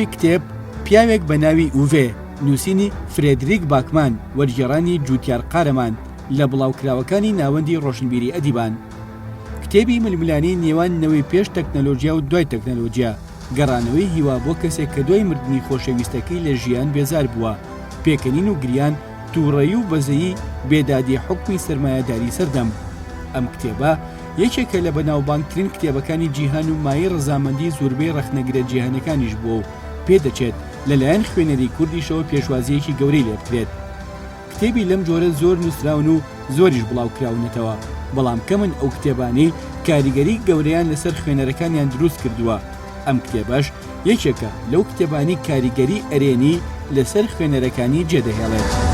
ناوی کتێب، پیاوێک بە ناوی ئوڤێ، نووسینی فرێدریک باکمان، وەرگێڕانی جووتیار قارەمان، لە بڵاوکراوەکانی ناوەندی ڕۆشنبیری ئەدیبان. کتێبی ململانێی نێوان نەوەی پێش تەکنەلۆجیا و دوای تەکنەلۆجیا، گەڕانەوەی هیوا بۆ کەسێک کە دوای مردنی خۆشەویستەکەی لە ژیان بێزار بووە، پێکەنین و گریان، تووڕەیی و بەزەیی، بێدادی حوکمی سەرمایەداری سەردەم. ئەم کتێبە یەکێکە لە بەناوبانگترین کتێبەکانی جیهان و مایەی ڕەزامەندی زوربەی ڕەخنەگرە جیهانیەکانیش بووە و پێدەچێت لەلایەن خوێنەری کوردیشەوە پێشوازییەکی گەورەی لێبکرێت. کتێبی لەم جۆرە زۆر نووسراون و زۆریش بڵاوکراونەتەوە، بەڵام کەمن ئەو کتێبانەی کاریگەری گەورەیان لەسەر خوێنەرەکانیان دروست کردووە، ئەم کتێبەش یەکێکە لەو کتێبانەی کاریگەری ئەرێنی لەسەر خوێنەرەکانی جێدەهێڵێت.